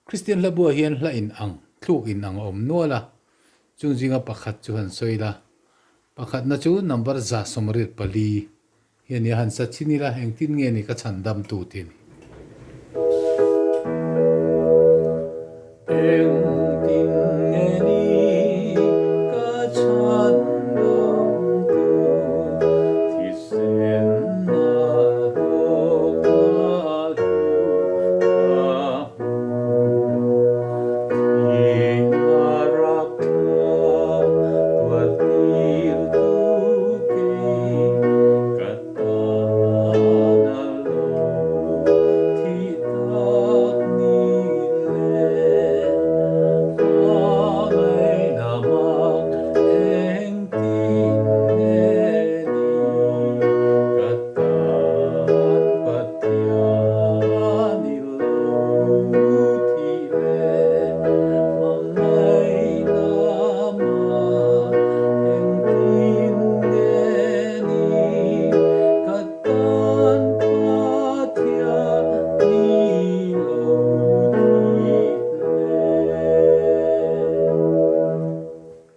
Kristian hla buah hian hla in ang, thluk in ang a awm nual a, chung zinga pakhat chu han sawi ila. Pakhatna chu number 184 hi a ni a, han sa chhin ila engtin nge ni ka chhan dam tu tih a ni. Engtin nge ni ka chhan dam tu thisen na hlawk na hlu ka hmu. Thihna rapthlak tuar tir tu kei ka tan a lo thih tak ni le. Hmangaihna mak engtin nge ni ka tan Pathian i lo thih le. Hmangaihna mak engtin nge ni ka tan Pathian i lo thih le.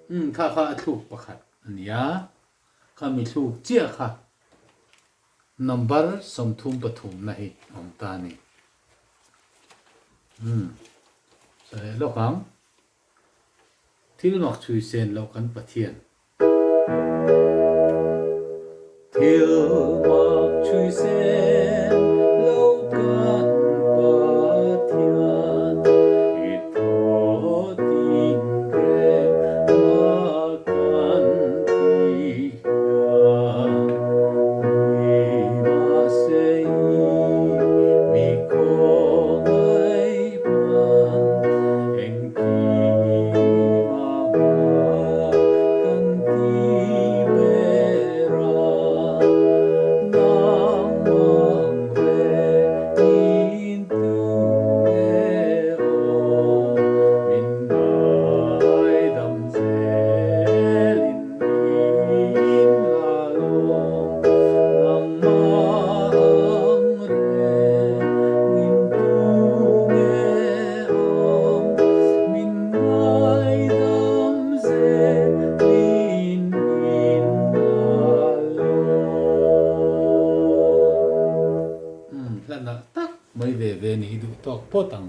Umm kha kha a thluk pakhat a nia, khami thluk chiah kha Number 33 na hi a awm ta a ni. Umm sawi leh lawk ang. Thil mak chhui sen loh kan Pathian. Thil mak chhui sen loh kan Pathian. I thaw tin reng a kan ti hian. Nimahse i mi khawngaih hman engkim a hma kan ti ber a, nangmang rengin tu nge aw min ngaidam zelin min la lawm, nangmah ang rengin tu nge awm min ngaidam zelin min la lawm. Umm hla nalh tak mai ve ve ni i duh tawk phawt ang.